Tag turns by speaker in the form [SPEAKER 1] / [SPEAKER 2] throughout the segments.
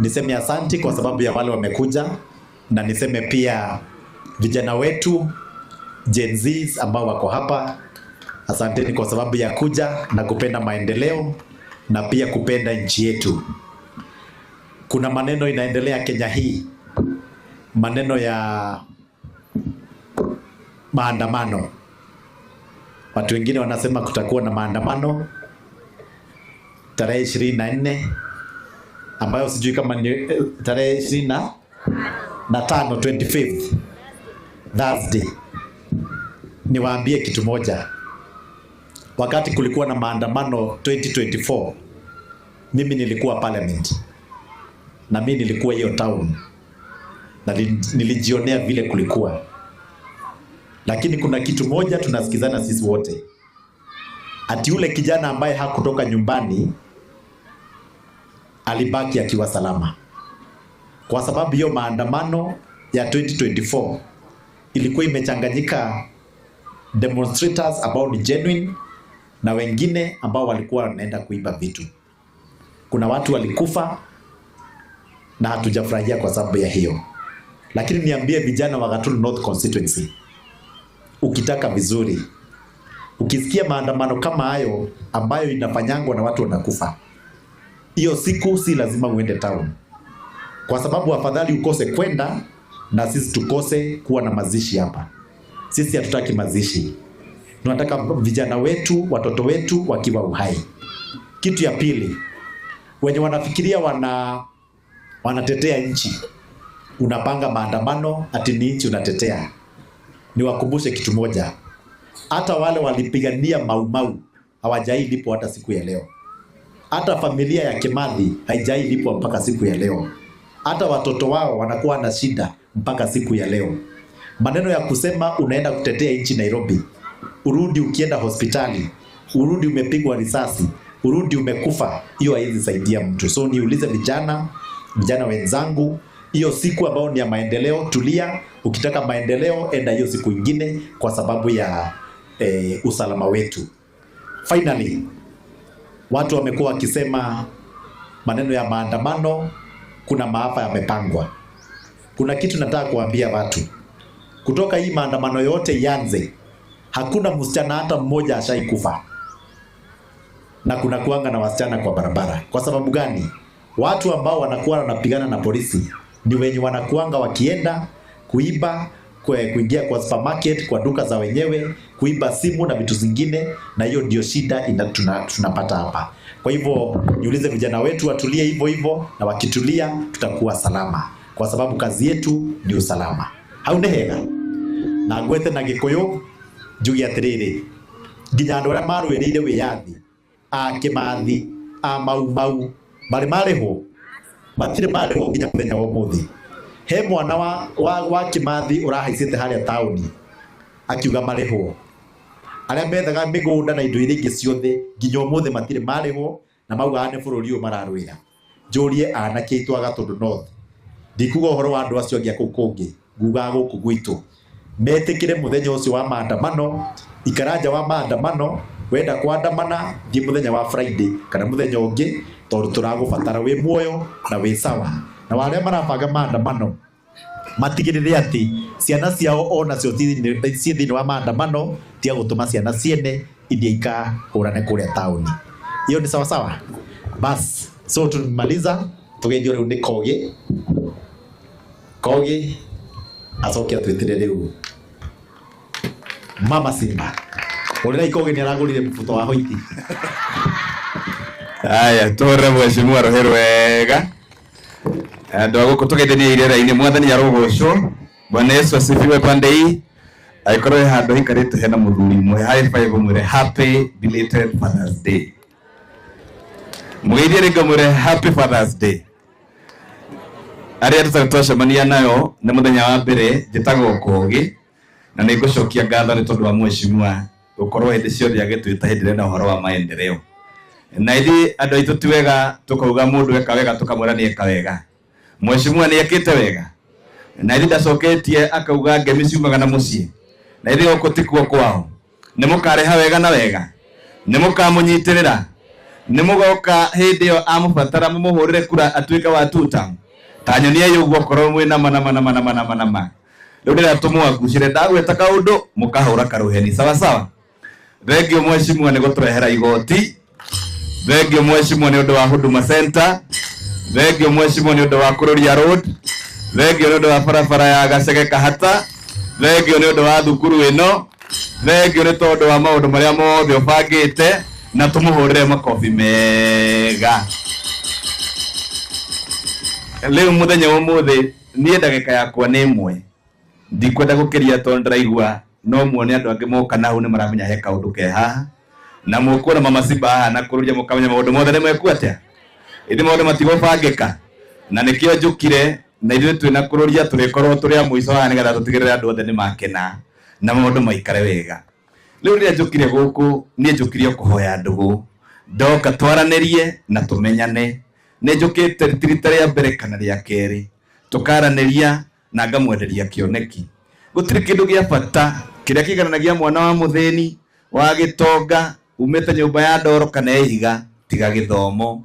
[SPEAKER 1] Niseme asanti kwa sababu ya wale wamekuja, na niseme pia vijana wetu Gen Zs ambao wako hapa, asanteni kwa sababu ya kuja na kupenda maendeleo na pia kupenda nchi yetu. Kuna maneno inaendelea Kenya hii, maneno ya maandamano. Watu wengine wanasema kutakuwa na maandamano tarehe 24 ambayo sijui kama ni tarehe 25, 25th Thursday. Niwaambie kitu moja, wakati kulikuwa na maandamano 2024, mimi nilikuwa parliament na mimi nilikuwa hiyo town na nilijionea vile kulikuwa, lakini kuna kitu moja tunasikizana sisi wote, ati yule kijana ambaye hakutoka nyumbani alibaki akiwa salama, kwa sababu hiyo maandamano ya 2024 ilikuwa imechanganyika demonstrators ambao ni genuine na wengine ambao walikuwa wanaenda kuiba vitu. Kuna watu walikufa na hatujafurahia kwa sababu ya hiyo. Lakini niambie vijana wa Gatundu North constituency, ukitaka vizuri, ukisikia maandamano kama hayo ambayo inafanyangwa na watu wanakufa, hiyo siku si lazima uende town, kwa sababu afadhali ukose kwenda na sisi tukose kuwa na mazishi hapa. Sisi hatutaki mazishi, tunataka vijana wetu, watoto wetu wakiwa uhai. Kitu ya pili, wenye wanafikiria wanatetea nchi, unapanga maandamano ati ni nchi unatetea. Niwakumbushe kitu moja, hata wale walipigania Maumau hawajailipwa hata siku ya leo. Hata familia ya Kimathi haijailipwa mpaka siku ya leo. Hata watoto wao wanakuwa na shida mpaka siku ya leo. Maneno ya kusema unaenda kutetea nchi Nairobi, urudi ukienda hospitali, urudi umepigwa risasi, urudi umekufa, hiyo haiwezi saidia mtu. So niulize vijana, vijana wenzangu, hiyo siku ambayo ni ya maendeleo, tulia. Ukitaka maendeleo, enda hiyo siku ingine, kwa sababu ya usalama wetu. Finally, watu wamekuwa wakisema maneno ya maandamano, kuna maafa yamepangwa. Kuna kitu nataka kuambia watu, kutoka hii maandamano yote ianze, hakuna msichana hata mmoja ashaikufa, na kuna kuanga na wasichana kwa barabara. Kwa sababu gani? Watu ambao wanakuwa wanapigana na polisi ni wenye wanakuanga wakienda kuiba, kuingia kwa supermarket, kwa duka za wenyewe, kuiba simu na vitu zingine, na hiyo ndio shida tunapata hapa. Kwa hivyo niulize vijana wetu watulie hivyo hivyo, na wakitulia tutakuwa salama, kwa sababu kazi yetu ni usalama. Hau nĩ hega na ngwete na Gĩkũyũ njuge atĩrĩrĩ, nginya andũ arĩa marũĩrĩire wĩyathi a Kĩmathi, a Mau Mau, marĩ marĩhwo? Matirĩ marĩhwo nginya mũthenya wa ũmũthĩ. He mwana wa Kĩmathi ũrahaicĩte harĩa taũni akiuga marĩhwo. Arĩa methaga mĩgũnda na indo iria ingĩ ciothe nginya ũmũthĩ matirĩ marĩhwo, na maugaga nĩ bũrũri ũyũ mararũĩra. Njũrie anake aitũ a Gatundu North, ndikuga ũhoro wa andũ acio angĩ a kũu kũngĩ, ngugaga gũkũ gwitũ, metĩkĩre mũthenya ũcio wa maandamano, ikara nja wa maandamano, wenda kuandamana thiĩ mũthenya wa Friday kana mũthenya ũngĩ, tondũ tũragũbatara wĩ muoyo na wĩ sawa. Na arĩa marabanga maandamano matigĩrĩre atĩ ciana ciao onacio ciĩ thĩinĩ wa maandamano, tiga gũtũma ciana ciene ithiĩ ikahũrane kũrĩa taũni. Hiyo ni sawa sawa. Bas, so tumemaliza, tugeithio rĩu nĩ Kogi. Kogi acoke atwĩtĩre rĩu Mama Simba. Ũrĩrai Kogi nĩ aragũrire mũbuto wa hoiti.
[SPEAKER 2] Aya, tũhũrĩre mheshimiwa rũhĩ rwega. Andũ a gũkũ tũgeithanie irĩra-inĩ, mwathani arogocwo. Bwana Yesu asifiwe pande hii. Angĩkorwo he handũ hikarĩte hena mũthuri mũhe high five, mwĩre happy belated Father's Day. Mũgeithie rĩngĩ mwĩre happy Father's Day. Arĩa tũtarĩ twacemania nayo nĩ mũthenya wa mbere, njĩtagwo Kogi, na nĩ ngũcokia ngatho nĩ tondũ wa mheshimiwa gũkorwo hĩndĩ ciothe agĩtwĩta hĩndĩ ĩrĩa na ũhoro wa maendeleo. Na ithuĩ andũ aitũ ti wega tũkauga mũndũ eka wega tũkamwĩra nĩ eka wega. Mheshimiwa nĩ ekĩte wega, na ithuĩ ndacoketie akauga ngemi ciumaga na mũciĩ, na ithuĩ gũkũ tikuo kwao. Nĩ mũkareha wega na wega, nĩ mũkamũnyitĩrĩra, Nĩ mũgoka hĩndĩ ĩyo amũbatara mũmũhũrĩre kura atuĩke wa tuta. Ta nyoniai ũguo korwo mwĩ nama nama nama nama nama nama. Rĩu ndĩrenda tũmwangucĩre ndagwĩta kaũndũ mũkahũra karũheni sawa sawa. Thengio mheshimiwa nĩ gũtũrehera igoti. Thengio mheshimiwa nĩ ũndũ wa Huduma Center. Thengio mheshimiwa nĩ ũndũ wa Kururia Road. Thengio nĩ ũndũ wa barabara ya Gacege Kahata. Thengio nĩ ũndũ wa thukuru ĩno. Thengio nĩ tondũ wa maũndũ marĩa mothe ũbangĩte na tũmũhũrĩre makobi mega. Rĩu mũthenya wa ũmũthĩ niĩ ndagĩka yakwa nĩ ĩmwe. Ndikwenda gũkĩria tondũ ndĩraigua no muone andũ angĩ moka na hau nĩ maramenya he kaũndũ ke haha. Na mũkuona Mama Simba haha na kũrũria mũkamenya maũndũ mothe nĩ mekũ atĩa. Ĩndĩ maũndũ matigũbangĩka. Na nĩkĩo njũkire na ithuĩ twĩna kũrũria tũrĩkorwo tũrĩ a mũico haha nĩgetha tũtigĩrĩre andũ othe nĩ makena na maũndũ maikare wega. Rĩu rĩrĩa njũkire gũkũ niĩ njũkire o kũhoya ndũgũ. Ndoka twaranĩrie na tũmenyane. Nĩ njũkĩte ti rita rĩa mbere kana rĩa kerĩ. Tũkaranĩria na ngamwenderia kĩoneki. Gũtirĩ kĩndũ gĩa bata kĩrĩa kĩigananagia mwana wa mũthĩni wa gĩtonga umĩte nyũmba ya ndoro kana ya ihiga tiga gĩthomo.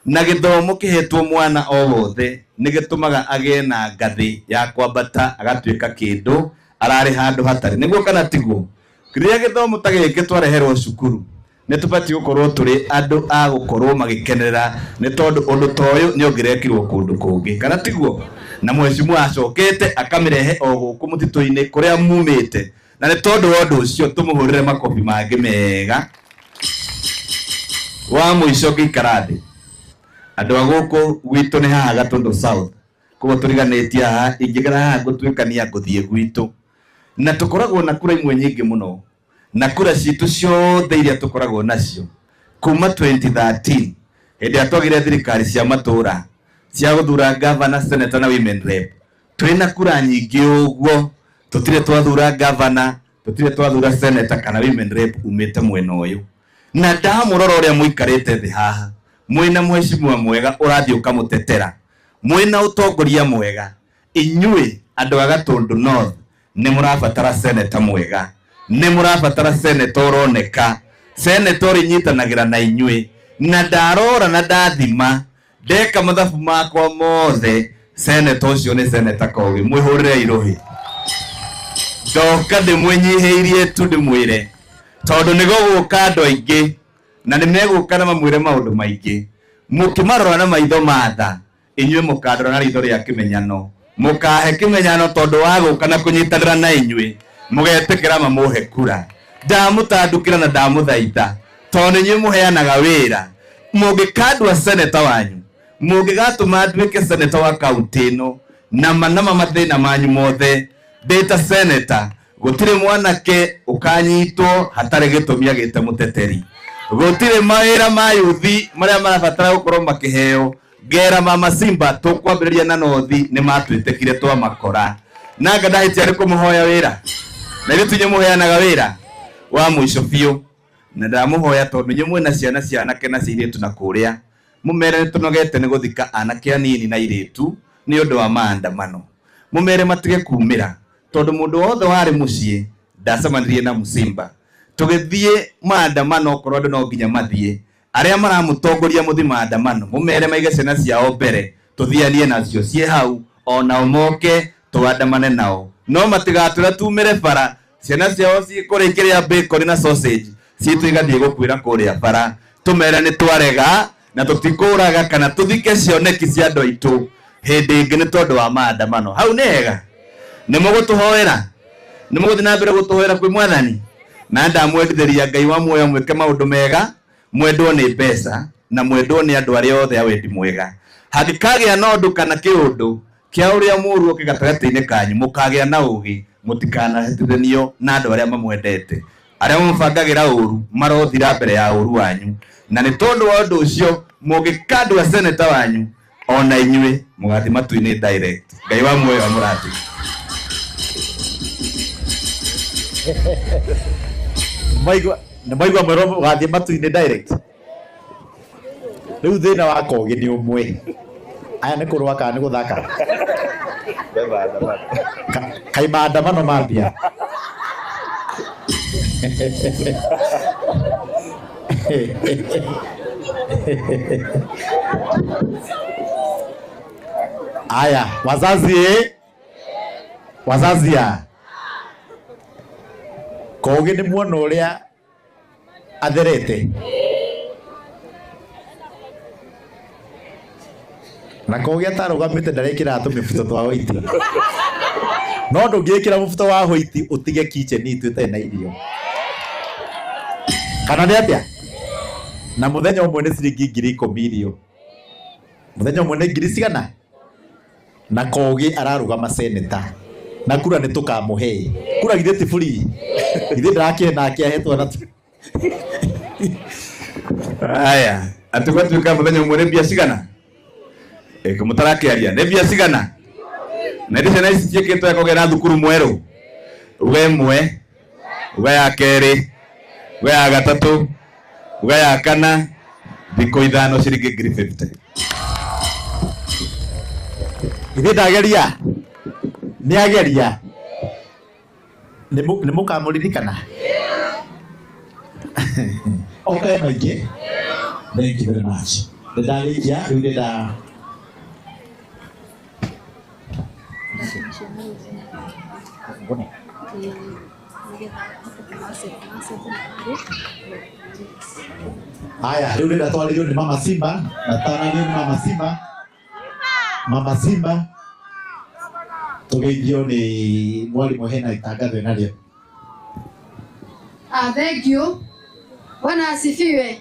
[SPEAKER 2] Na gĩthomo kĩhetwo mwana o wothe nĩ gĩtũmaga agĩe na ngathĩ ya kwambata agatuĩka kĩndũ ararĩ handũ hatarĩ. Nĩguo kana tiguo? Rĩrĩa gĩthomo ta gĩkĩ twareherwo cukuru nĩ tũbatiĩ gũkorwo tũrĩ andũ a gũkorwo magĩkenerera nĩ tondũ ũndũ ta ũyũ nĩ ũngĩrekirwo kũndũ kũngĩ kana tiguo? Na mheshimiwa acokete akamĩrehe o gũkũ mũtitũ-inĩ kũrĩa mumĩte na nĩ tondũ wa ũndũ ũcio tũmũhũrĩre makobi mangĩ mega. Wa mũico ngĩikara thĩ andũ a gũkũ gwitũ nĩ haha Gatũndũ South koguo tũriganĩtie haha ingĩgera haha ngũtuĩkania ngũthiĩ gwitũ na tũkoragwo na kura imwe nyingĩ mũno na kura citũ ciothe iria tũkoragwo nacio kuma 2013 hĩndĩ ĩrĩa twagire thirikari cia matũra cia gũthura governor, senator na women rep twĩna kura nyingĩ ũguo tũtirĩ twathura governor tũtirĩ twathura senator kana women rep umĩte mwena ũyũ. Na ndamũrora ũrĩa mũikarĩte thĩ haha mwĩna mheshimiwa mwega ũrathiĩ ũkamũtetera mwĩna ũtongoria mwega inyuĩ andũ a Gatũndũ North nĩ mũrabatara senator mwega nĩ mũrabatara senator ũroneka senator ũrĩnyitanagĩra na inyuĩ na ndarora na ndathima ndeka mathabu makwa mothe senator ũcio nĩ senator Kogi mwĩhũrĩre irũhi. Ndoka ndĩmwĩnyihĩirie tu ndĩmwĩre tondũ nĩ gũgũka andũ aingĩ na nĩ megũka na mamwĩre maũndũ maingĩ mũkĩmarora na maitho ma tha inyuĩ mũkandora na ritho rĩa kĩmenyano mũkahe kĩmenyano tondũ wa gũka na kũnyitanĩra na inyuĩ mũgetĩkĩra mamũhe kura. Ndamũtandũkĩra na ndamũthaitha tondũ inyuĩ mũheanaga wĩra mũngĩkandua seneta wanyu mũngĩgatũma nduĩke seneta wa kaunti ĩno na manama mathĩna manyu mothe ndĩ ta seneta gũtirĩ mwanake ũkanyitwo hatarĩ gĩtũmi agĩte mũteteri gũtirĩ mawĩra ma yuthi marĩa marabatara gũkorwo makĩheo ngera Mama Simba tũkwambĩrĩria na North nĩ matwĩtĩkire twamakora na nga ndahĩtia nĩ kũmũhoya wĩra na ithuĩ tinyuĩ mũheanaga wĩra wa mũico biũ na ndamũhoya tondũ inyuĩ mwĩna ciana cia anake na cia airĩtu na kũrĩa mũmere nĩ tũnogete nĩ gũthika anake anini na airĩtu nĩ ũndũ wa maandamano mũmere matige kumĩra tondũ mũndũ wothe warĩ mũciĩ ndacemanirie na Mũsimba tũgĩthiĩ maandamano okorwo andũ no nginya mathiĩ arĩa maramũtongoria mũthi maandamano mũmere maige ciana ciao mbere tũthianie nacio ciĩ hau onao moke tũandamane nao no matigatwĩra tumĩre bara ciana ciao cikũrĩa ikĩrĩa bacon na sausage citũ igathiĩ gũkuĩra kũrĩa bara tũmere nĩ twarega na tũtikũraga kana tũthike cioneki cia andũ aitũ hĩndĩ ĩngĩ nĩ tondũ wa maandamano. Hau nĩ hega nĩ mũgũtũhoera nĩ mũgũthiĩ na mbere gũtũhoera kwĩ mwathani na ndamwendithĩria Ngai wa muoyo mwĩke maũndũ mega mwendwo nĩ mbeca na mwendwo nĩ andũ arĩa othe a wendi mwega. Hangĩkagĩa na ũndũ kana kĩũndũ kĩa ũrĩa mũũru oke gatagatĩ-inĩ kanyu mũkagĩa na ũgĩ mũtikanahĩtithanio na andũ arĩa mamwendete arĩa mamũbangagĩra ũru marothira mbere ya ũru wanyu na nĩ tondũ wa ũndũ ũcio mũngĩkandua seneta wanyu ona inyuĩ mũgathiĩ matu-inĩ direct. Ngai wa muoyo amũrathime.
[SPEAKER 1] Maigua nĩ maigua mwĩrwo mũgathiĩ matu-inĩ direct. Rĩu thĩna wa Kogi nĩ ũmwe aya nĩ kũrũa kana nĩ gũthaka Kai maandamano mambia Aya, wazazi wazazi ya Kogi nĩ muona ũrĩa atherete na Kogi atarũgamĩte ndarekĩraga tũmĩbuto twa white no ndũngĩkĩra mũbuto wa white ũtige kitchen itũ ĩtarĩ na irio kana nĩ atĩa na mũthenya ũmwe nĩ ciringi 10,000 irio mũthenya ũmwe nĩ ngiri cigana na Kogi ararũgama seneta na kura nĩ tũkamũhe kura githĩ ti free githĩ ndarakĩhe nake ahetwo na
[SPEAKER 2] aya atĩ gwatuĩka mũthenya ũmwe nĩ mbia cigana mũtarakĩaria nĩ mbia cigana na iria ciana ici ciĩkĩtwo ya kũgĩa na thukuru mwerũ uga ĩmwe uga ya kerĩ uga ya gatatũ uga ya kana thikũ 5 ciringi 50,000.
[SPEAKER 1] Githĩ ndageria nĩ ageria nĩ mũkamũririkana okay no ingĩ thank you very much nĩ ndarĩkia rĩu nĩ nda Aya, rĩu ndĩrenda twarĩrio nĩ Mama Simba na taranio nĩ Mama Simba. Mama Simba tũgeithio nĩ mwarimũ hena itangatho ĩnarĩo.
[SPEAKER 3] Thank you. Bwana asifiwe.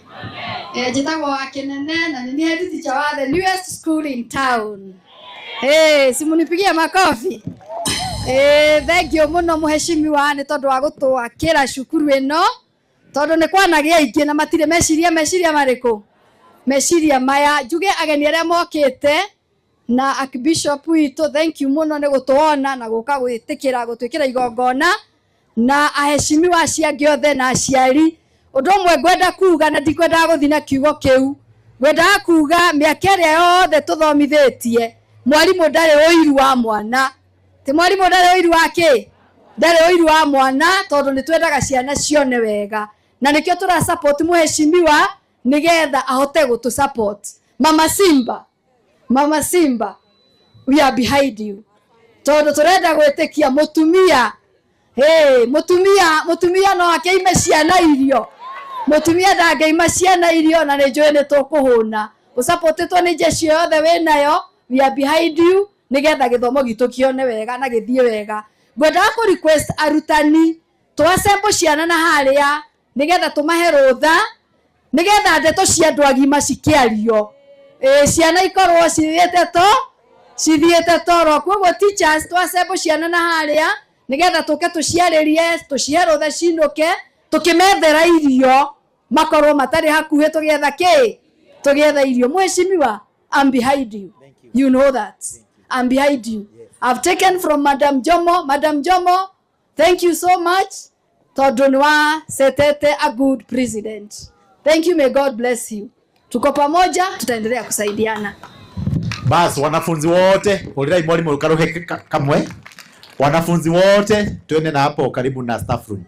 [SPEAKER 3] Njĩtagwo wa Kinene na nĩ head teacher wa the newest school in town. Hey, simunipigie makofi. Thank you muno muheshimiwa nĩ tondũ wa gũtwakĩra cukuru ĩno tondũ nĩ kwanagia aingĩ na matirĩ meciria marĩkũ meciria maya njuge ageni arĩa mokĩte na Archbishop witũ thank you muno nĩ gũtũona na gũka gwĩtĩkĩra gũtwĩkĩra igongona na aheshimiwa acio angĩ othe na aciari. Ũndũ ũmwe ngwenda kuga na ndikwendaga gũthiĩ na kiugo kĩu, ngwendaga kuga mĩaka ĩrĩa yothe tũthomithĩtie mwarimũ ndarĩ ũiru wa mwana. Ti mwarimũ ndarĩ ũiru wa kĩ? Ndarĩ ũiru wa mwana tondũ nĩ twendaga ciana cione wega na nĩkĩo tũra support muheshimiwa nĩgetha ahote gũtũ support. Mama Simba, Mama Simba, we are behind you tondũ tũrenda gwĩtĩkia mũtumia. Hey, mũtumia no akĩime ciana irio, mũtumia ndangĩima ciana irio na nĩ njũĩ nĩ tũkũhũna. Ũsupportĩtwo nĩ jeshi yothe wĩnayo, we are behind you nĩgetha gĩthomo gitũ kĩone wega na gĩthiĩ wega. Ngwendaga kũ request arutani tũassemble ciana na harĩa nĩgetha tũmahe rũtha nĩgetha ndeto cia andũ agima cikĩario. Ciana ikorwo cithiĩte toro. Koguo teachers tũassemble ciana na harĩa nĩgetha tũke tũciarĩrie tũcihe rũtha cinũke tũkĩmethera irio makorwo matarĩ hakuhĩ tũgĩetha kĩ tũgĩetha irio. Mheshimiwa, I'm behind you. You know that. I'm behind you. I've taken from Madam Jomo. Madam Jomo, thank you so much. Tondũ nĩ wa setete a good president. Thank you, may God bless you. Tuko pamoja, tutaendelea kusaidiana.
[SPEAKER 1] Bas, wanafunzi wote, ulirai mwalimu ukaruhe kamwe. Wanafunzi wote, twende na hapo karibu na staff room.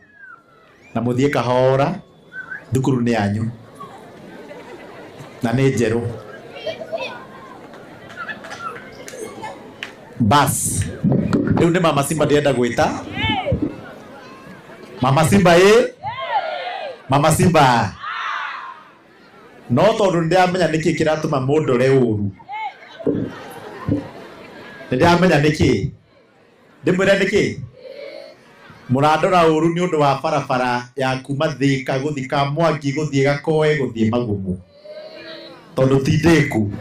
[SPEAKER 1] Na muthie kahora, thukuru nĩ yanyu. Na nĩ njerũ. Bas, rĩu nĩ Mama Simba ndĩrenda gwĩta. Mama Simba ĩ? Mama Simba. No tondũ nĩndĩramenya nĩkĩ kĩratũma mũndore ũru. Nĩndĩramenya nĩkĩ. Ndĩmwĩre nĩkĩ? Mũrandora ũru nĩ ũndũ wa barabara ya kuma Thika gũthiĩ Kamwangi gũthiĩ Gakoe gũthiĩ Magumu. Tondũ ti ndĩku.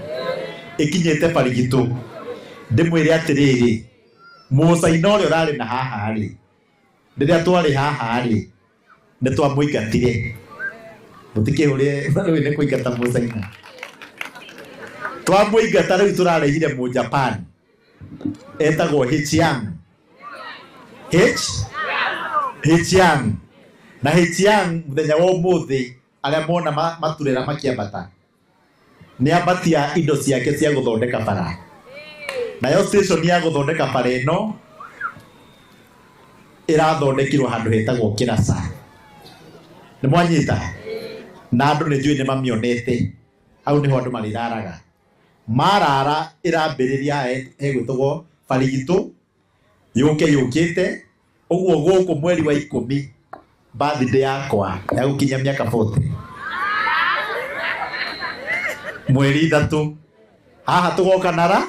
[SPEAKER 1] Ĩkinyĩte barigitũ. Ndĩmwĩre atĩrĩrĩ, mũcaina ũrĩa ũrarĩ na haha rĩ, rĩrĩa twarĩ haha rĩ, nĩ twamũingatire. Mũtikĩũrĩe rĩu nĩ kũingata mũcaina. Twamũingata rĩu tũrarehire mũ Japan. Etagwo H Yang. H H Yang. Na H Yang mũthenya wa ũmũthĩ arĩa mona maturera makĩambata. Nĩ ambatia indo ciake cia gũthondeka bara. Nayo station ya gũthondeka bara ĩno ĩrathondekirwo handũ hetagwo Kĩraca. Nĩ mwanyita? Na andũ nĩ njũĩ nĩ mamĩonete. Hau niho andu mariraraga. Marara irambiriria hegwitagwo Barigito yuke yukite uguo guku mweri wa 10 birthday yakwa ya gukinyia miaka 40 mweri 3 haha tugoka nara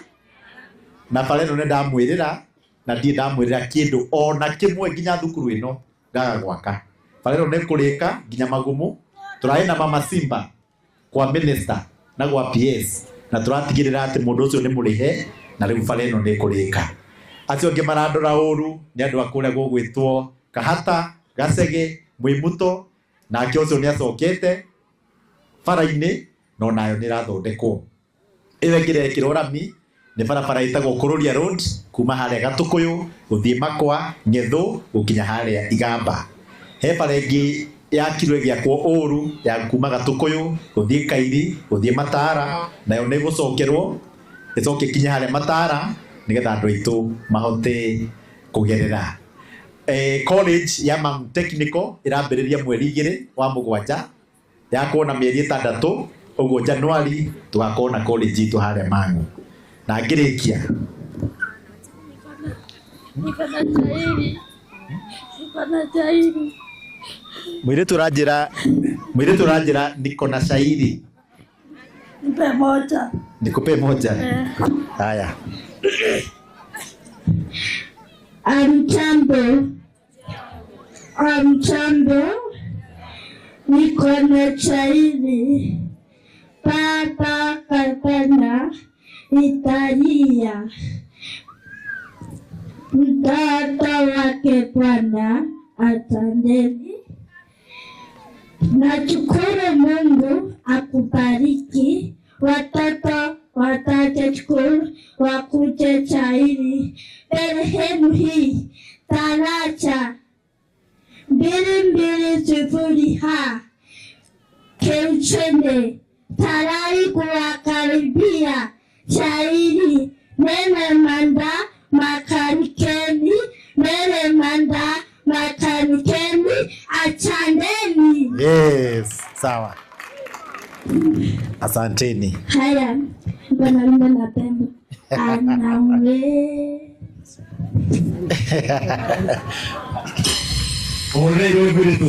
[SPEAKER 1] na bara ĩno nĩ ndamwĩrĩra na ndirĩ ndamwĩrĩra kĩndũ ona kĩmwe nginya thukuru ĩno ngaga gwaka. Bara ĩno nĩ kũrĩka nginya magumu. Tũrarĩ na Mama Simba kwa minister na gwa PS na tũratigĩrĩra atĩ mũndũ ũcio nĩ mũrĩhe na rĩu bara ĩno nĩ kũrĩka. Acio angĩ marandora ũru nĩ andũ a kũrĩa gũgwĩtwo Kahata, Gacege, Mwĩmuto, nake ũcio nĩ acokete bara-inĩ no nayo nĩ ĩrathondekwo. Ĩyo ĩngĩ ĩrekĩrwo rami nĩ barabara ĩtagwo Kũrũria Road kuma harĩa Gatũkũyũ gũthiĩ Makwa, Ng'ethũ gũkinya harĩa Igamba. He bara ĩngĩ yakirwo ĩgĩakwo ũru ya kuma Gatũkũyũ gũthiĩ Kairi gũthiĩ Matara, nayo nĩ ĩgũcokerwo ĩcoke ĩkinye harĩa Matara nĩgetha andũ aitũ mahote kũgerera. College ya Mam Technical ĩrambĩrĩria mweri 2 wa 7 yakuo na mĩeri 6 ũguo Januari tũgakorwo na college itũ harĩa Mang'u. Na ngĩrĩkia mwĩrĩtu ũranjĩra niko na shairi.
[SPEAKER 4] Nipe moja.
[SPEAKER 1] Nikupe moja. Haya.
[SPEAKER 4] Amchambo, niko na shairi. Papa katana Italia, mtoto wake Bwana atendeni. Nashukuru Mungu akubariki, watoto wataje shukuru wakuje shairi. Sehemu hii taraja 220 ha Keuchende tayari kuwakaribia shairi. Mene manda makanikeni, mene manda makanikeni, achaneni.
[SPEAKER 1] Yes, sawa. Asanteni.
[SPEAKER 4] Haya, bwana mimi napenda. Anawe.
[SPEAKER 1] Ore yo tu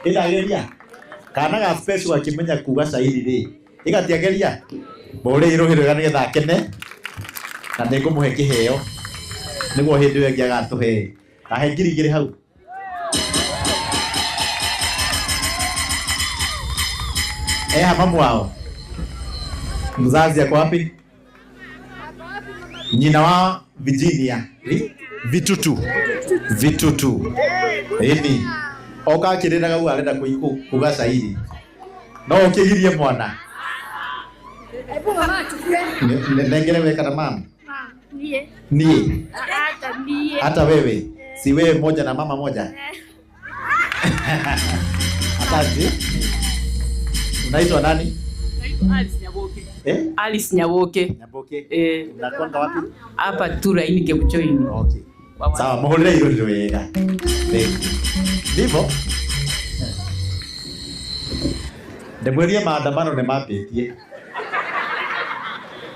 [SPEAKER 1] ĩrageria. Kana ga special akimenya kuga shairi ri igatiageria mbore iruhi rwega nigetha akene na nĩngũmũhe kĩheo nĩguo hĩndĩ ĩyo ĩngĩ agatũhe ahe 2,000 hau. Mamu wao mzazi ako wapi? Nyina wa Virginia Vitutu ĩni oka akĩrĩraga u arenda kuga shairi no ũkĩgirie mwana. Nengere wewe kana mama? Niĩ. Hata wewe. Si wewe moja na mama moja? Asante. Unaitwa nani?
[SPEAKER 5] Naitwa Alice Nyaboke. Alice Nyaboke.
[SPEAKER 1] Nyaboke. Unakwanga wapi?
[SPEAKER 5] Hapa Turaini Kebchoini.
[SPEAKER 1] Okay. Sawa, muhurire irũrĩrĩ wega. Ndivyo. Ndĩmwĩrie maandamano nĩ mambĩtie.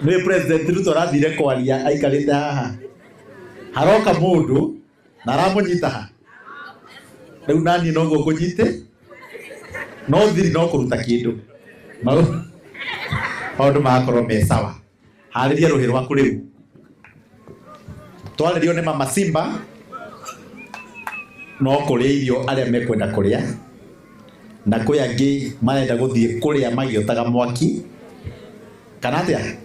[SPEAKER 1] Nĩ President Ruto arathire kwaria aikarĩte haha. Haroka mũndũ na aramũnyita ha. Rĩu naniĩ noguo ngũnyite no thiri no kũruta kĩndũ. Maũndũ magakorwo me sawa. Harĩria rũhĩ rwaku rĩu. Twarĩrio nĩ Mama Simba no kũrĩa irio arĩa mekwenda kũrĩa na kwĩ angĩ marenda gũthiĩ kũrĩa magĩotaga mwaki kana atĩa,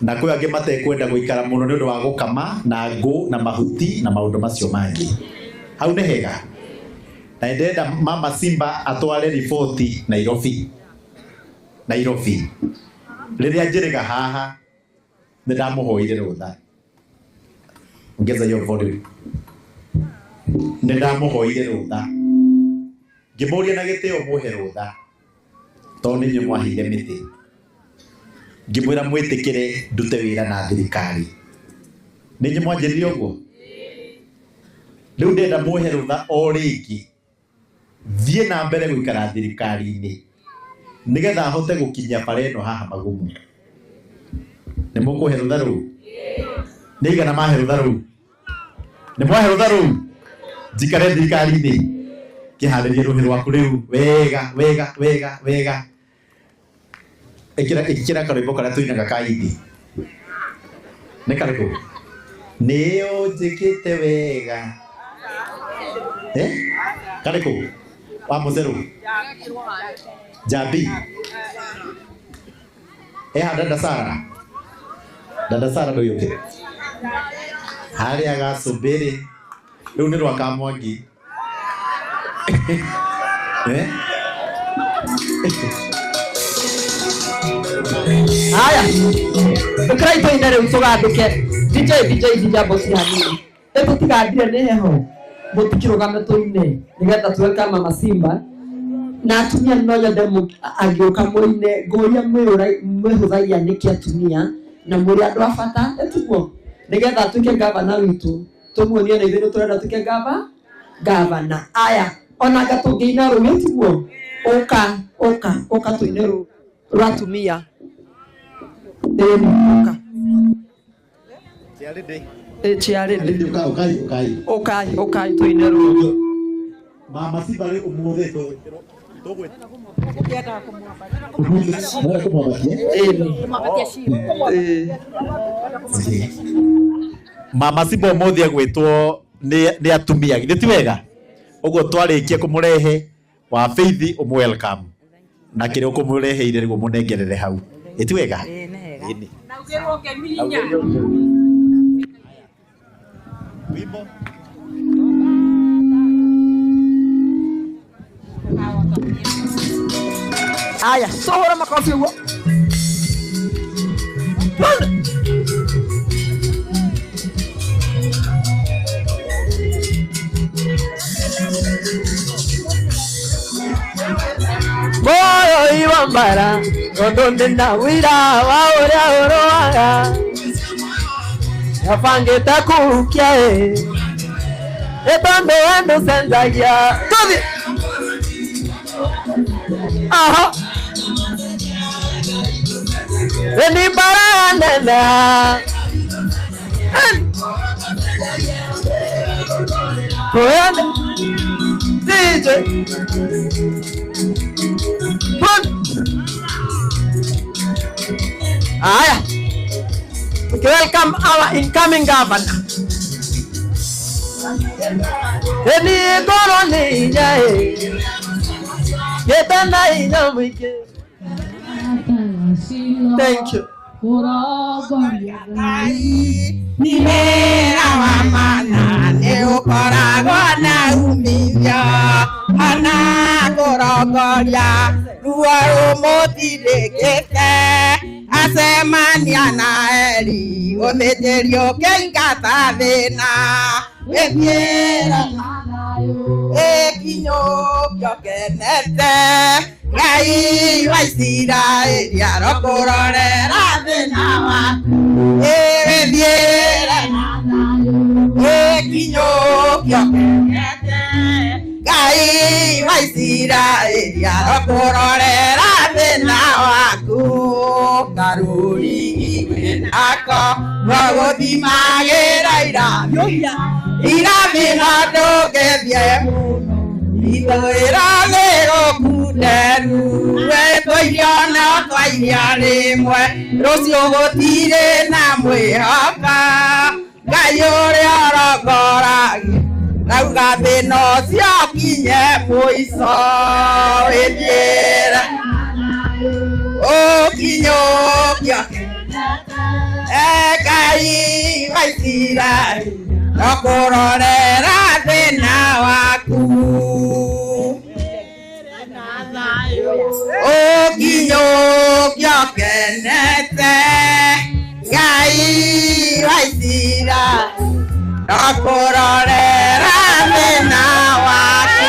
[SPEAKER 1] na kwĩ angĩ matekwenda gũikara mũno nĩ ũndũ wa gũkama na ngũ na mahuti na maũndũ macio mangĩ. Hau nĩ hega. Na ndĩrenda Mama Simba atware riboti Nairobi. Nairobi rĩrĩa njĩrĩga haha nĩ ndamũhoire rũtha. Ongeza hiyo volume. Nĩ ndamũhoire rũtha ngĩmũria na gĩtĩo mũhe rũtha tondũ nĩ inyuĩ mwaheire mĩtĩ. Ngĩmwĩra mwĩtĩkĩre ndute wĩra na thirikari. Nĩ inyuĩ mwanjĩrire ũguo? Rĩu ndĩrenda mũhe rũtha o rĩngĩ thiĩ na mbere gũikara thirikari-inĩ Nigetha ahote gukinyia bara ĩno haha magumu. Nĩ mũkũhe rũtha rũu? Nĩ igana mahe rũtha rũu? Nĩ mwahe rũtha rũu? Njikare thirikari-inĩ kĩharĩrie rũhĩ rwaku rĩu wega wega wega wega. Ĩkĩra karwĩmbo karĩa tũinaga ka Idi. Nĩ karĩkũ? Nĩ ũnjĩkĩte wega. Karĩkũ? Wa mũtherũ? Jambi. Eha dada Sara. Dada Sara ndũyũke. Harĩa gacũmbĩrĩ. Rĩu nĩ rwa Kamwangi.
[SPEAKER 6] Haya. Ũkĩrai tũine rĩu tũgandũke. DJ DJ DJ boss hanini. Ĩtũtigandire nĩ heho. Mũtikĩrũgame tũine nĩgetha tuweka Mama Simba. Na atumia no nyende angĩũka mũine ngũria mwĩhũthagia nĩkĩ atumia na mũrĩ andũ a bata ĩtiguo nĩgetha atuĩke gavana witũ tũmuonie na ithuĩ nĩtũrenda atuĩke gavana. Aya ona anga tũngĩina rũĩ ĩtiguo ũka ũka ũka tũine rwa atumia. Ũka ũkai ũkai tũine rũĩ.
[SPEAKER 1] Mama Simba rĩ ũmũthĩ Mama Simba ũmũthĩ agwĩtwo nĩ atumia githĩ ti wega? Ũguo twarĩkia kũmũrehe wa Faith ũmũ welcome na kĩrĩa ũkũmũreheire nĩguo mũnengerere hau. Ĩ ti wega? Wimbo.
[SPEAKER 6] Aya, sohora makofi huo. Moyo iwambara, ondonde na wira wa uria uroaga. Yafangeta kukia e. Etondo endo senzagia. Tuthi. Aha. Ni bara nena. Koyane. DJ. Aya. We welcome our incoming governor. Eni goro ni jae. Yetana ina mwike. Thank you.
[SPEAKER 7] Nimera wa mana ne ukoragwo na umithio ana kũrongoria ruo rũmũtindĩkĩte acemania na Eli ũthĩnjĩri ũkĩingata thĩna wĩthiĩra ĩkinyũkio kenete Ngai wa Isiraeli arokũrorera thĩna waku ĩwĩthiĩre ĩkinyũkio kenete Ngai wa Isiraeli arokũrorera thĩna waku karũrigi wĩnako no gũthimagĩra irathimo ndũngĩthiĩ mũno ithũĩro nĩgũkunderu wetũirio no twairia rĩmwe rũciũ gũtirĩ na mwĩhoka Ngai ũrĩa ũrongoragia rauga thĩna ũcio ũkinye mũico wĩthiĩre ũkinyũkio Ngai wa Isiraeli no kũrorera thĩna waku ũkinyũkio kenete Ngai wa Isiraeli no kũrorera thĩna waku.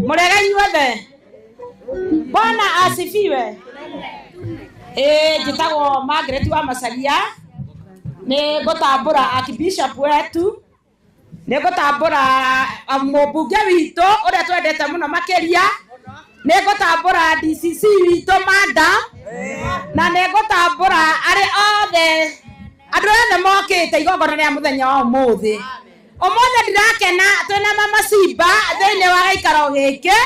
[SPEAKER 8] Murega inyuothe. Bwana asifiwe. Njĩtagwo Margaret wa Macharia. Nĩ ngũtambũra Archbishop wetu, nĩ ngũtambũra mũmbunge witũ ũrĩa twendete mũno makĩria, nĩ ngũtambũra DCC witũ Manda, na nĩ ngũtambũra arĩ othe andũ othe mokĩte igongona rĩa mũthenya wa ũmũthĩ. Ũmũthĩ ndirakena twĩna Mama Simba thĩinĩ wa gĩikaro gĩkĩ,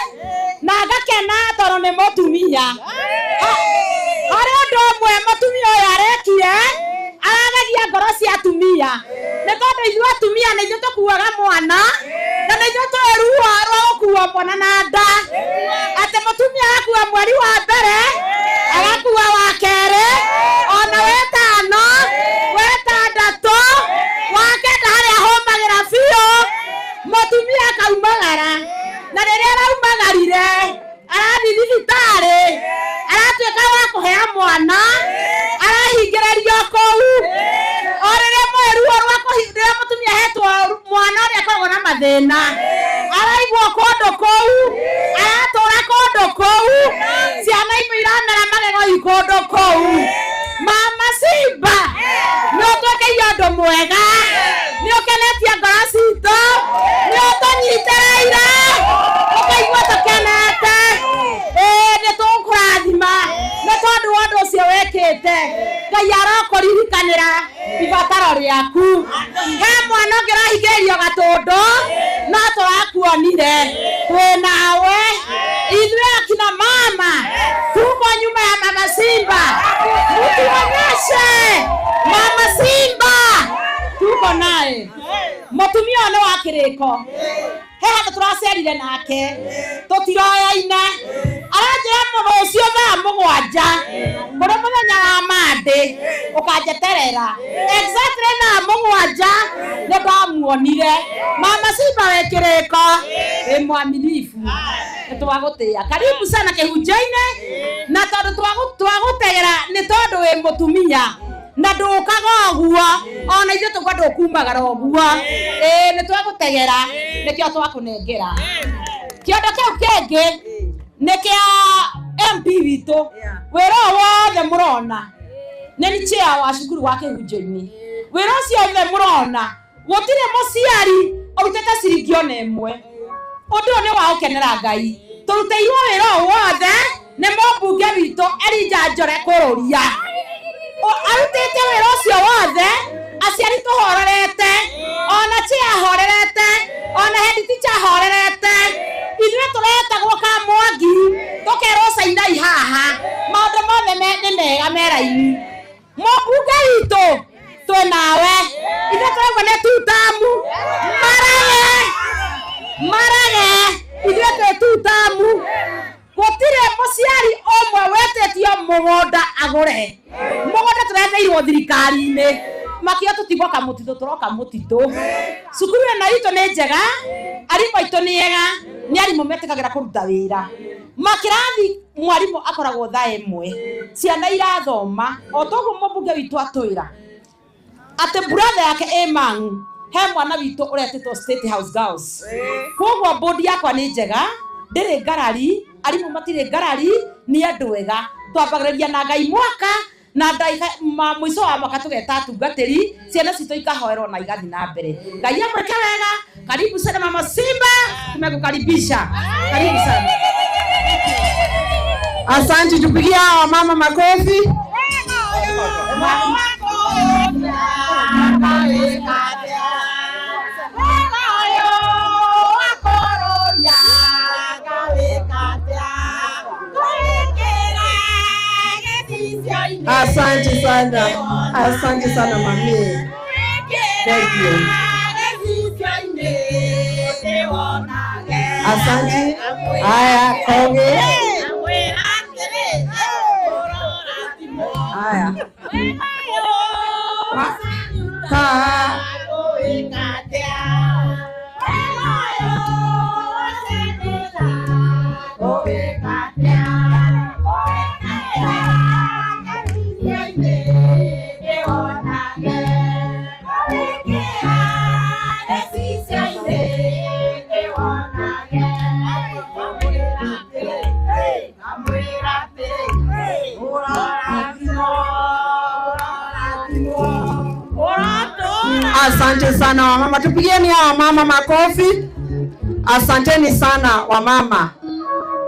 [SPEAKER 8] na ngakena tondũ nĩ mũtumia. Harĩ ũndũ ũmwe mũtumia ũyũ arekire, aragegia ngoro cia atumia, nĩ tondũ ithuĩ atumia nĩ ithuĩ tũkuaga mwana, na nĩ ithuĩ tũĩ ruo rwa gũkua mwana na nda, atĩ mũtumia agakua mweri wa mbere, agakua wa kerĩ, ona wetano, wetandatũ, wa kenda harĩa ahũmagĩra biũ, mũtumia akaumagara, na rĩrĩa araumagarire arathiĩ thibitarĩ, aratuĩka wa kũhea mwana, arahingĩrĩrio kũu. O rĩrĩa moĩ ruo rwa rĩrĩa mũtumia ahetwo mwana ũrĩa akoragwo na mathĩna, araigwo kũndũ kũu, aratũra kũndũ kũu, ciana imwe iramera magego i kũndũ kũu. Mama Simba, nĩ ũtwĩkĩire ũndũ mwega, nĩ ũkenetie ngoro citũ, nĩ ũtũnyitĩrĩire, ũkaigua tũkenete. Ĩĩ nĩ tũkũrathima nĩ tondũ wa ũndũ ũcio wĩkĩte. Ngai arokũririkanĩra ibataro rĩaku. He mwana ũngĩ ũrahingĩrĩrio gatũndũ, no tũrakuonire twĩ nawe. Ithuĩ akina mama tuko nyuma ya Mama Simba, mtuonyeshe Mama Simba tuko naye. Mũtumia ũyũ nĩ wa kĩrĩko, he handũ tũracerire nake tũtiroyaine, aranjĩra rũciũ thaa 7 kũrĩ mũthenya wa Monday ũkanjeterera exactly thaa 7 nĩ ndamuonire. Mama Simba wĩ kĩrĩko, wĩ mwaminifu, nĩ twagũtĩĩa. Karibu sana kĩhunjio-inĩ, na tondũ twagũtegera nĩ tondũ wĩ mũtumia na ndũkaga ũguo, ona ithuĩ tũkwa ndũkumagara ũguo. Ĩĩ nĩ twagũtegera, nĩkĩo twakũnengera. Kĩondo kĩu kĩngĩ nĩ kĩa MP witũ, wĩra ũyũ wothe mũrona nĩ ni chair wa cukuru wa kĩhunjio-inĩ. Wĩra ũcio wothe mũrona gũtirĩ mũciari ũrutĩte ciringi ona ĩmwe. Ũndũ ũyũ nĩ wa gũkenera Ngai. Tũrutĩirwo wĩra ũyũ wothe nĩ mũmbunge witũ Elijah Njore Kũrũria. Arutĩte wĩra ũcio wothe, aciari tũhorerete, ona chair ahorerete, ona head teacher ahorerete. Ithuĩ tũretagwo Kamwangi, tũkerwo cainai haha, maũndũ mothe nĩ mega me raini. Mũmbunge witũ twĩ nawe, ithuĩ tũraigua nĩ tutamu, marage marage, ithuĩ twĩ tutamu. Gũtirĩ mũciari ũmwe wetĩtio mũgũnda agũre. Mũgũnda tũretheirwo thirikari-inĩ, makĩo tũtigwoka mũtitũ, tũroka mũtitũ. Cukuru ĩno itũ nĩ njega, arimũ aitũ nĩ ega, nĩ arimũ metĩkagĩra kũruta wĩra. Makĩrathi mwarimũ akoragwo thaa 1, ciana irathoma o toguo mũmbunge witũ atwĩra atĩ brother yake ĩ Mang'u, he mwana witũ ũretĩtwo State House Girls. Koguo bodi yakwa nĩ njega, ndĩrĩ ngarari, arimũ matirĩ ngarari, nĩ andũ ega. Twambagĩrĩria na Ngai mwaka, na ndagĩka mũico wa mwaka tũgeta atungatĩri, ciana citũ ikahoerwo na igathiĩ na mbere. Ngai amwĩke wega. Karibu sana Mama Simba, tumekukaribisha. Karibu sana.
[SPEAKER 6] Asante, tupigie hawa mama makofi. Asante sana. Asante sana mami. Thank you. Asante. Haya, konge. Haya. Ka. Asante sana wamama, tupigieni hawa mama makofi. Asanteni sana wamama.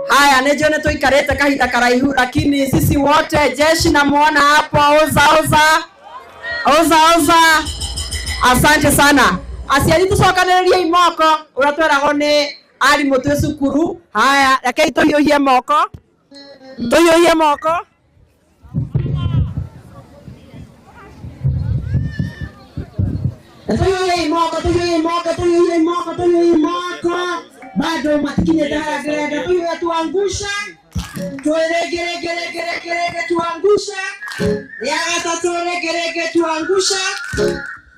[SPEAKER 6] Haya, nĩnjũĩ nĩtũikarĩte kahinda karaihu, lakini sisi wote jeshi namuona hapo, oza oza oza oza. Asante sana aciari, tũcokanĩrĩrie moko ũrĩa tweragwo nĩ arimũ twĩ cukuru. Haya, rekei tũhiũhie moko, tũhiũhie moko.
[SPEAKER 7] Tũhiũhie moko, tũhiũhie moko, tũhiũhie moko, tũhiũhie moko. Bado matikinyĩte harĩa ndĩrenda. Tũhiũhie tuangusha, twĩrĩngĩ rĩngĩ rĩngĩ rĩngĩ rĩngĩ tuangusha, ya gatatũ rĩngĩ rĩngĩ tuangusha.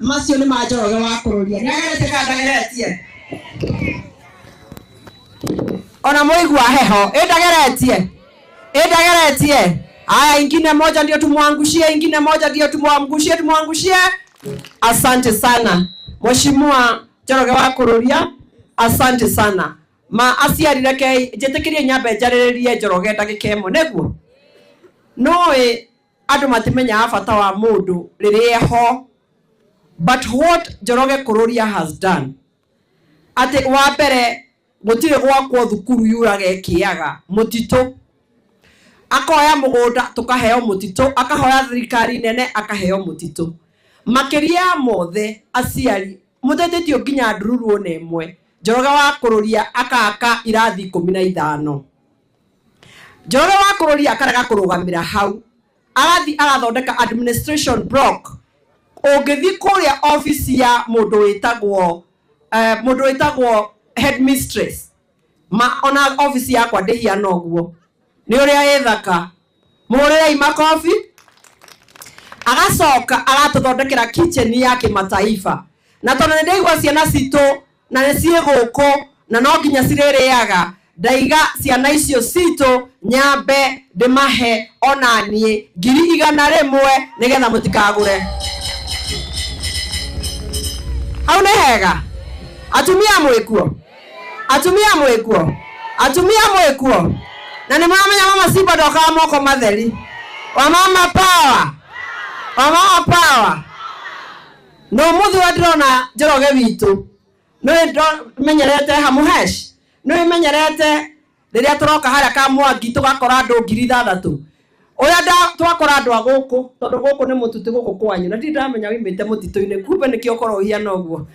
[SPEAKER 7] Macio nĩ ma Njoroge wa Kũrũria. Nĩageretie kana ndageretie?
[SPEAKER 6] Ona mũigua heho, ĩndageretie, ĩndageretie. Haya, ingine moja ndio tumwangushie, ingine moja ndio tumwangushie, tumwangushie. Asante sana Mheshimiwa Njoroge wa Kũrũria, asante sana. Ma aciari, reke njĩtĩkĩrie nyambe njarĩrĩrie Njoroge ndagĩka ĩmwe nĩguo. Noĩ andũ matimenyaga bata wa mũndũ rĩrĩa eho, but what Njoroge Kũrũria has done, atĩ wa mbere gũtirĩ gwakwo thukuru yuraga ĩkĩaga mũtitũ, akoya mũgũnda tũkaheo mũtitũ, akahoya thirikari nene akaheo mũtitũ. Makĩria ya mothe aciari mũtetĩtio nginya ndururu ona ĩmwe. Njoroge wa Kũrũria akaka irathi 15. Njoroge wa Kũrũria akarega kũrũgamĩra hau, arathi arathondeka administration block. Ũngĩthiĩ kũrĩa office ya mũndũ wĩtagwo headmistress, ma ona office yakwa ndĩhiana ũguo, nĩ ũrĩa ĩthaka, mũhũrĩrei makobi. Agacoka aratũthondekera kitchen ya kĩmataifa, na tondũ nĩndaigua ciana citũ na nĩ ciĩ gũkũ na no nginya cirĩrĩaga, ndaiga ciana icio citũ nyambe ndĩmahe ona niĩ 100,000 nĩgetha mũtikagũre. Hau nĩ hega. Atumia mwĩkuo, atumia mwĩkuo, atumia mwĩkuo. Na nĩ mũramenya mama Simba ndokaga moko matheri. Wamama power, wamama power. No mũthĩ ũrĩa ndĩrona Njoroge witũ, nĩ menyerete Hamuhesh, nĩ menyerete rĩrĩa tũroka harĩa Kamwangi tũgakora andũ 6,000. Ũrĩa twakora andũ a gũkũ, tondũ gũkũ nĩ mũtitũ gũkũ kwanyu, na ndirĩ ndamenya wimĩte mũtitũ-inĩ, kumbe nĩkĩo ũkorwo ũhiana ũguo.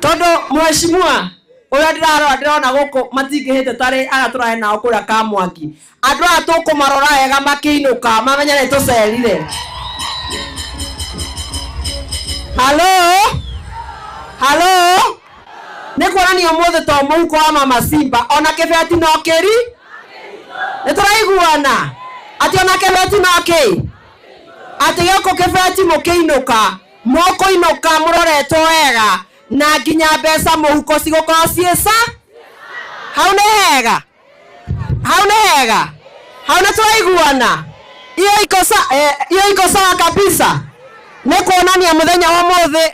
[SPEAKER 6] Tondũ mheshimiwa ũrĩa ndĩrarora ndĩrona gũkũ matingĩhĩte tarĩ arĩa tũrahe nao kũrĩa Kamwangi. Andũ aya tũkũmarora wega makĩinũka mamenye nĩ tũcerire. Halo, halo, nĩ kuonania ũmũthĩ to mũhuko wa mama Simba ona kĩbeti no kĩri, nĩ tũraiguana atĩ ona kĩbeti no kĩ, atĩ gĩũkũ kĩbeti mũkĩinũka mũkũinũka mũroretwo wega na nginya mbeca mũhuko cigũkorwo ciĩ sa. Hau nĩ hega, hau nĩ hega, hau nĩ tũraiguana. Iyo iko sawa kabisa. Nĩ kuonania mũthenya wa ũmũthĩ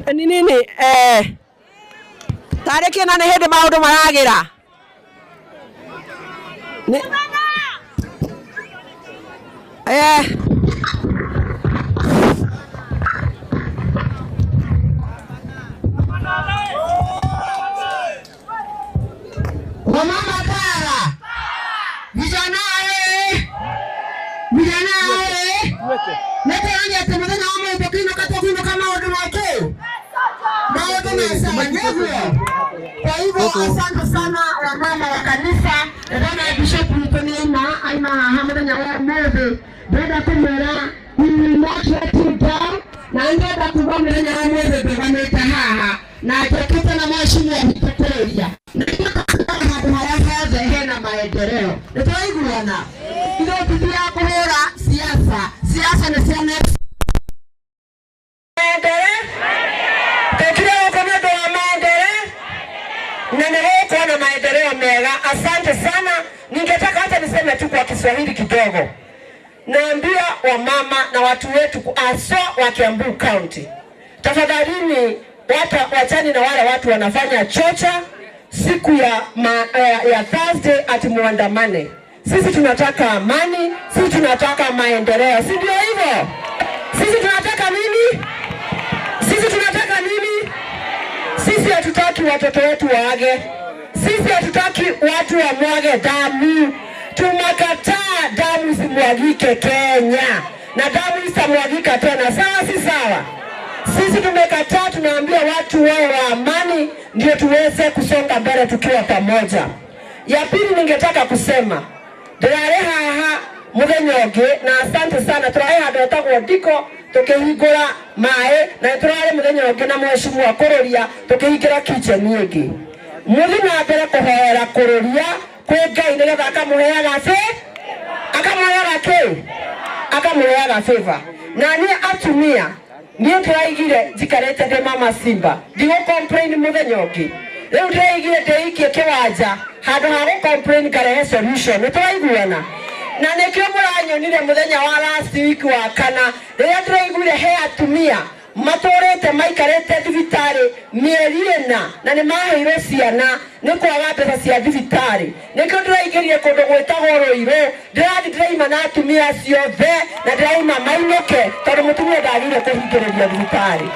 [SPEAKER 6] nĩ nini tarĩki ĩna nĩ hĩndĩ maũndũ maragĩra.
[SPEAKER 7] Wamama para, vijana vijana nĩtũrania atĩ mũthenya wa ũmũthĩ ũkĩinũka tũkũinũka maũndũ makĩ, maũndũ mesa nĩguo. Kwa hivyo asante sana wamama wa kanisa. Ndona bishop witũ nĩ aima haha mũthenya wa ũmũthĩ. Ndĩrenda kũmwĩra we will not let you down, na ndĩrenda kuga mũthenya wa ũmũthĩ ndũgamĩte haha na njũkĩte na mheshimiwa witũ Kũrũria, handũ harĩa hothe hena maendeleo. Nĩtũraiguana? Ithuĩ tũthiaga kũhũra siasa, siasa nĩ cia next. Maendeleo tũkire gũkũ nĩ ũndũ wa maendeleo na nĩ gũgũkorwo na maendeleo mega. Asante sana. Ningetaka hata niseme tu kwa Kiswahili kidogo. Naambia wamama na watu wetu haswa wa Kiambu County, tafadhalini wachani na wale watu wanafanya chocha siku ya Thursday ati muandamane. Sisi tunataka amani, sisi tunataka maendeleo, si ndio hivyo? Sisi tunataka nini? Sisi tunataka nini? Sisi hatutaki watoto wetu waage. Sisi hatutaki watu wamwage damu. Tumekataa damu simwagike Kenya. Na damu isamwagika tena. Sawa si sawa? Sisi tumekataa, tunaambia watu wawe wa amani ndio tuweze kusonga mbele tukiwa pamoja. Ya pili ningetaka kusema ndĩrarĩ haha mũthenya ũngĩ na asante sana tũrarĩ handũ hetagwo Ndiko tũkĩhingũra maĩ na tũrarĩ mũthenya ũngĩ na mheshimiwa Kũrũria tũkĩhingĩra kitchen ĩngĩ. Mũthiĩ na mbere kũhoera Kũrũria kwĩ Ngai nĩgetha akamũheaga akamũheaga kĩ? Akamũheaga favor. Na niĩ atumia niĩ ndĩraigire njikarĩte ndĩ mama Simba ndigũ complain mũthenya ũngĩ. Rĩu ndĩraigire ndĩikie kĩwanja handũ ha gũ complain ngarehe solution. Nĩtũraiguana? Na nĩkĩo mũranyonire mũthenya wa last week wa kana rĩrĩa ndĩraiguire he atumia matũrĩte maikarĩte thibitarĩ mĩeri ĩna na nĩ maheirwo ciana nĩ kwaga mbeca cia thibitarĩ. Nĩkĩo ndĩraingĩrire kũndũ gwĩtagwo Rũirũ, ndĩrathiĩ ndĩraima na atumia acio othe na ndĩraima mainũke tondũ mũtumia ndagĩrĩire kũhingĩrĩrio thibitarĩ.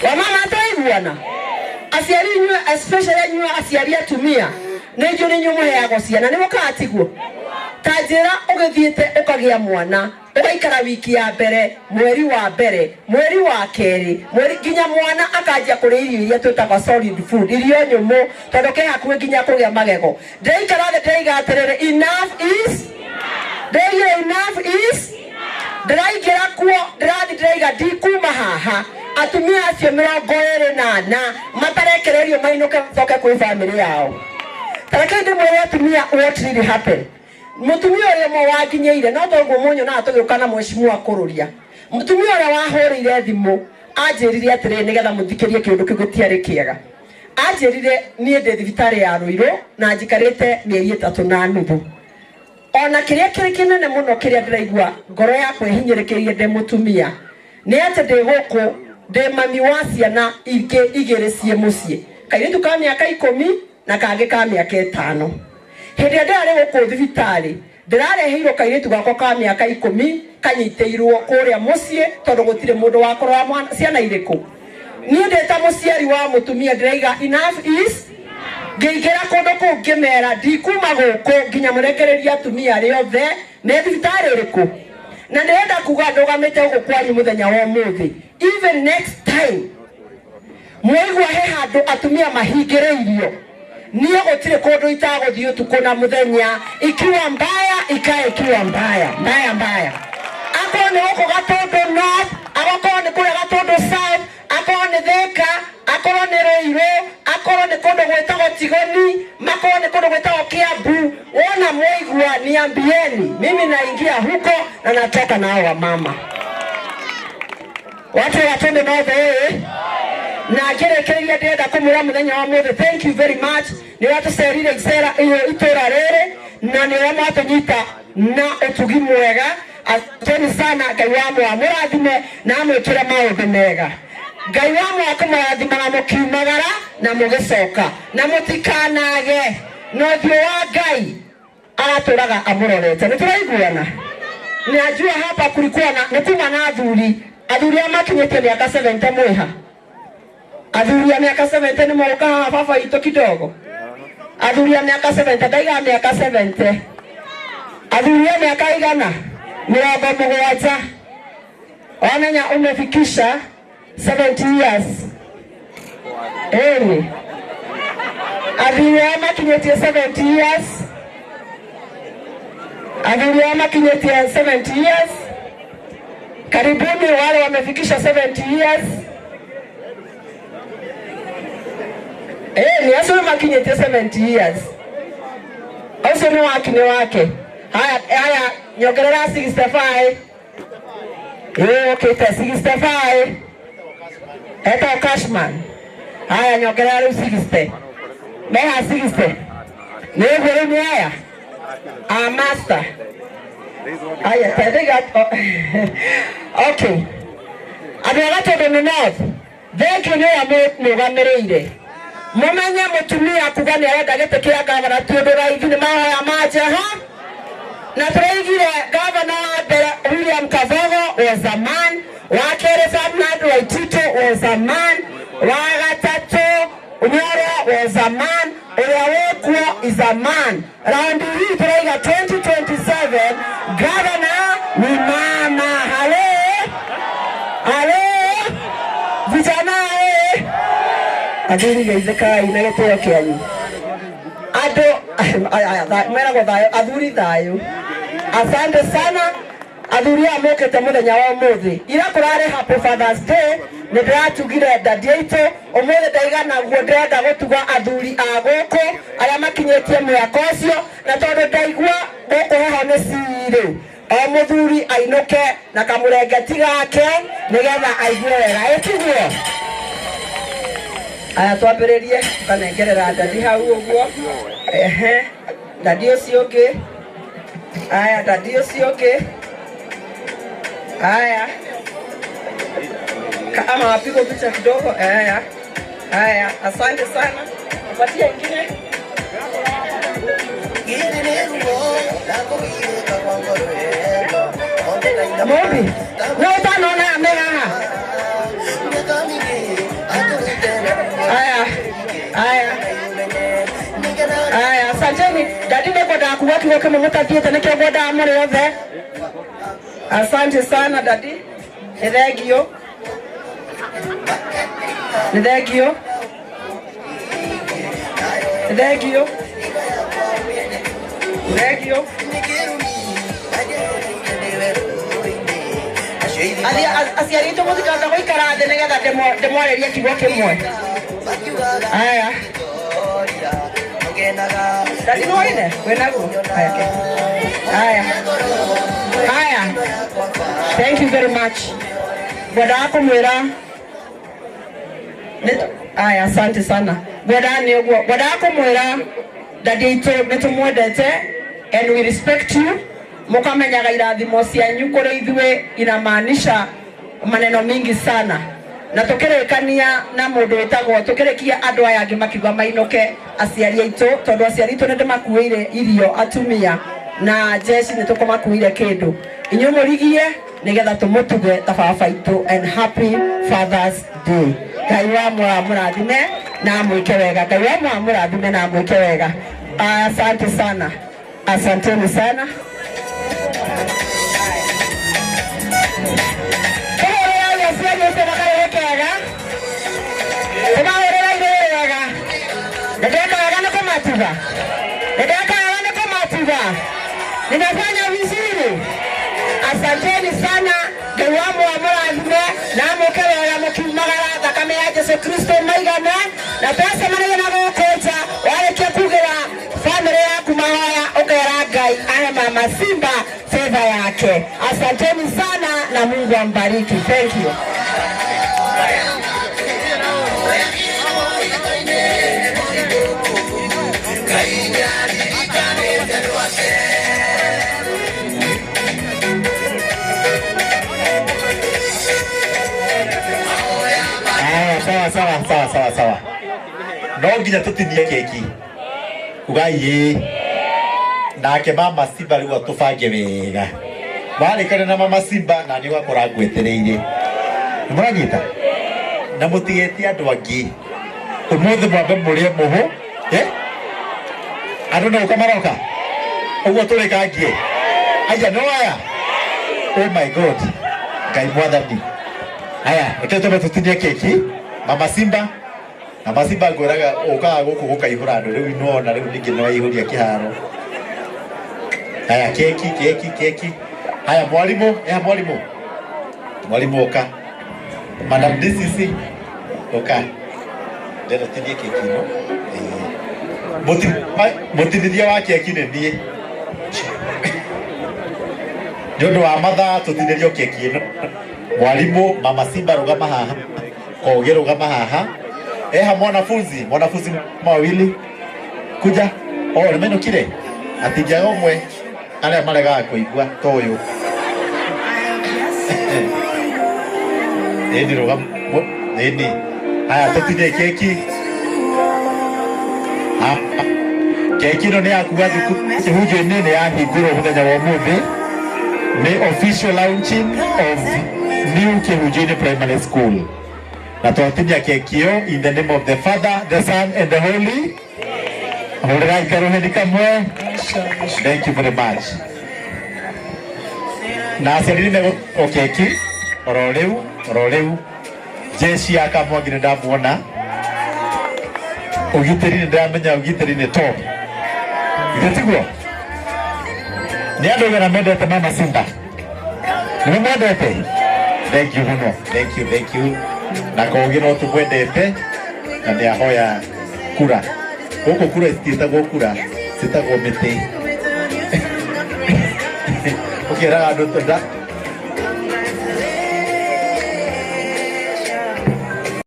[SPEAKER 7] Wamama tũraiguana? Aciari inyuĩ, especially inyuĩ aciari atumia, nĩ njũĩ nĩ inyuĩ mũheagwo ciana, nĩ mũkaga tiguo? Ta njĩra ũgĩthiĩte ũkagĩa mwana ũgaikara wiki ya mbere, mweri wa mbere, mweri wa kerĩ, mweri nginya mwana akanjia kũrĩa irio iria twĩtaga solid food, irio nyũmũ, tondũ ke hakuhĩ nginya kũgĩa magego. Ndĩraikara thĩ ndĩraiga atĩrĩrĩ, enough is, ndĩraigire enough is, ndĩraingĩra kuo, ndĩrathiĩ ndĩraiga ndikuma haha. Atumia acio 24 matarekererio mainũke macoke kwĩ bamĩrĩ yao. Ta reke ndĩmwĩre atumia what really happened. Mũtumia ũrĩa ũmwe wanginyĩire no toguo mũnyonaga tũgĩũka na mheshimiwa Kũrũria. Mũtumia ũrĩa wahũrĩire thimũ anjĩrire atĩrĩrĩ nĩgetha mũthikĩrie kĩũndũ kĩu gĩtiarĩ kĩega. Anjĩrire niĩ ndĩ thibitarĩ ya Rũirũ na njikarĩte mĩeri 3.5. Ona kĩrĩa kĩrĩ kĩnene mũno kĩrĩa ndĩraigua ngoro yakwa ĩhinyĩrĩkĩirie ndĩ mũtumia nĩ atĩ ndĩ gũkũ ndĩ mami wa ciana ingĩ igĩrĩ ciĩ mũciĩ, kairĩtu ka mĩaka 10 na kangĩ ka mĩaka 5. Hĩndĩ ĩrĩa ndĩrarĩ gũkũ thibitarĩ ndĩrareheirwo kairĩtu gakwa ka mĩaka 10 kanyitĩirwo kũrĩa mũciĩ tondũ gũtirĩ mũndũ wa kũrora mwana ciana irĩkũ. Niĩ ndĩ ta mũciari wa mũtumia ndĩraiga enough is, ngĩingĩra kũndũ kũu ngĩmera ndikuma gũkũ nginya mũrekererie atumia arĩa othe me thibitarĩ ĩrĩkũ. Na ndĩrenda kuga ndũgamĩte gũkũ kwanyu mũthenya wa ũmũthĩ, even next time mwaigua he handũ atumia mahingĩrĩirio, niĩ gũtirĩ kũndũ itagũthiĩ ũtukũ na mũthenya, ikiwa mbaya ikae ikiwa mbaya mbaya mbaya. Akorwo nĩ gũkũ Gatũndũ North, akorwo nĩ kũrĩa Gatũndũ South, akorwo nĩ Thĩka, akorwo nĩ Rũirũ, akorwo nĩ kũndũ gwĩtagwo Tigoni, makorwo nĩ kũndũ gwĩtagwo Kiambu, wona mwaigua niambieni, mimi naingia huko na natoka nao wamama. Watu wa Gatũndũ North na ngĩrĩkĩrĩria ndĩrenda kũmwĩra mũthenya wa ũmũthĩ thank you very much nĩ ũrĩa tũcerire icera itũra rĩrĩ na nĩ ũrĩa mwatũnyita na ũtugi mwega. Asanteni sana. Ngai wa mwa mũrathime na amwĩkĩre maũndũ mega. Ngai wa mwa akũmũrathima na mũkiumagara na mũgĩcoka na mũtikanage na ũthiũ wa Ngai aratũraga amũrorete. Nĩ tũraiguana? Najua hapa kulikuwa na nĩ kuma na athuri arĩa makinyĩtie mĩaka 70 mwĩha. Athuri a mĩaka 70 nĩ moka haha baba witũ kidogo. Athuri a mĩaka 70 ndaiga mĩaka 70. Athuri a mĩaka igana 70. Wamenya umefikisha 70 years. Eni. Athuri a makinyĩtie 70 years. Athuri a makinyĩtie 70 years. Karibuni wale wamefikisha 70 years. Ni acio makinyĩtie 70 years. Acio nĩ wake nĩ wake. Haya haya nyongerera 65. Okay, 65. Eta Cashman. Haya nyongerera rĩu 60. Meha 60. Nĩ ũguo rĩu nĩ aya. A master. Haya, tendega. Okay. Andũ a Gatũndũ North, thank you nĩ ũrĩa mũrũgamĩrĩire. Mũmenye mũtumia kuga nĩ arenda gĩtĩ kĩa gavana ti ũndũ raithi, nĩ mahoya ma Jeho. Na tũraigire gavana wa mbere William Kavogo was a man, wa kerĩ Ferdinand Waititu was a man, wa gatatũ Nyoro was a man, ũrĩa wĩkuo is a man. Raundi hii tũraiga 2027 gavana ni mama. Halo halo vijana athuri geithĩkai na gĩtĩo kĩanyu. Andũ meragwo thayũ, athuri thayũ. Asante sana athuri aya mokĩte mũthenya wa ũmũthĩ. Ira kũrarĩ Happy Father's Day, nĩ ndĩratugire dadi aitũ. Ũmũthĩ ndaigana guo ndĩrenda gũtuga athuri a gũkũ arĩa makinyĩtie mwaka ũcio, na tondũ ndaigua gũkũ heho nĩ cirĩ, o mũthuri ainũke na kamũrengeti gake nĩgetha aigue wega. Ĩtiguo? Aya twambĩrĩrie ũkanengerera dadi hau ũguo. Ehe, dadi ũcio ũngĩ. Aya, dadi ũcio ũngĩ. Aya, kama wapigwe picha kidogo. Aya, aya, asante sana. Upatie ingine. Mobi, no utanona ame haha. Aya, aya, aya, asanteni. Dadi nĩngwendaga kuga kiugo kĩmwe mũtathiĩte nĩkĩo ngwendaga mũrĩ othe. Asante sana dadi. Nĩ thengio. Nĩ thengio. Nĩ thengio. Thengio. Aciari aitũ mũtikahota gũikara thĩ nĩgetha ndĩmwarĩrie kiugo kĩmwe. Aya. Dadi nĩwoine? Wĩnaguo? Aya, ke. Aya. Aya. Thank you very much. Ngwendaga kũmwĩra. Aya, asante sana. Ngwendaga nĩ ũguo. Ngwendaga kũmwĩra dadi aitũ nĩ tũmwendete and we respect you. Mũkamenyaga irathimo cianyu kũrĩ ithuĩ inamaanisha maneno mingi sana. Na tukirikania na mundu witagwo tukirikia andu aya angi makiuga mainuke aciari aitu, tondu aciari aitu nĩ irio atumia na jeshi nĩ tũkũmakuĩire kĩndũ. Inyuĩ mũrigie nĩgetha tũmũtuge ta baba aitũ. And happy Father's Day. Ngai wa mũrathime na amwĩke wega. Ngai wa mũrathime na amwĩke wega. Asante sana, asanteni sana. Ninafanya vizuri. Asanteni sana. Ngai wa mũrathime na amũke wega mũkiumagara thakame ya Jesu Kristo maigana na twacemanagia na gũkũ nja warĩkia kugĩra family yaku mahoya ũkera Ngai ahe mama Simba favor yake. Asanteni sana na Mungu ambariki. Thank you.
[SPEAKER 1] Sawa sawa sawa sawa sawa. No nginya tutinie keki. Ugai ĩ. Nake mama Simba rĩu atũbange wega. Warĩkana na mama Simba na nĩ ũgakora ngwetereire. Nĩ mũranyita? Na mũtigetie andũ angĩ. Ũmũthĩ mwambe mũrĩe mũhũ. Eh? Andũ no gũka maroka? Ũguo tũrĩkangie. Aya no aya. Oh my God. Ngai mwathani. Aya, reke tũmbe tũtinie keki. Mama Simba. Mama Simba ngwĩraga ũkaga gũkũ gũkaihũra andũ rĩu nĩwona rĩu ningĩ nĩwaihũria kĩharo. Haya, keki keki keki. Haya mwalimu, ya mwalimu. Mwalimu oka. Madam DCC oka. Ndĩrenda tũtinie keki ĩno. Mũtinithia wa keki nĩ niĩ. Nĩ ũndũ wa mathaa tũtinĩrio keki ĩno. Mwalimu, Mama Simba rũgama haha. Koge rũgama haha. Eha mwanafunzi, mwanafunzi mawili. Kuja. Oh, nĩmainũkire? Atingĩaga ũmwe arĩa maregaga kũigua ta ũyũ. Ĩni rũgama. Ĩni. Haya tũtinie keki. Keki ĩno nĩ yakuga thukuru kĩhunjio-inĩ nĩ yahingũrwo mũthenya wa ũmũthĩ, nĩ official launching of new Kĩhunjio-inĩ Primary School, na twatinia keki ĩyo in the name of the Father, the Son and the Holy. Hũrĩrai karũheni kamwe. Thank you very much. Na aciari nĩ megũtwo keki oro rĩu oro rĩu. Jeshi ya Kamwangi nĩ ndamuona, ũgitĩri nĩ ndĩramenya, ũgitĩri nĩ top. Githĩ tiguo? Nĩ andũ aigana mendete Mama Simba? Nĩ mwendete? Thank you mũno, thank you, thank you. Na Kogi no tũmwendete na nĩ ahoya kura gũkũ. Kura citiĩtagwo kura, ciĩtagwo mĩtĩ. Ũkĩraga andũ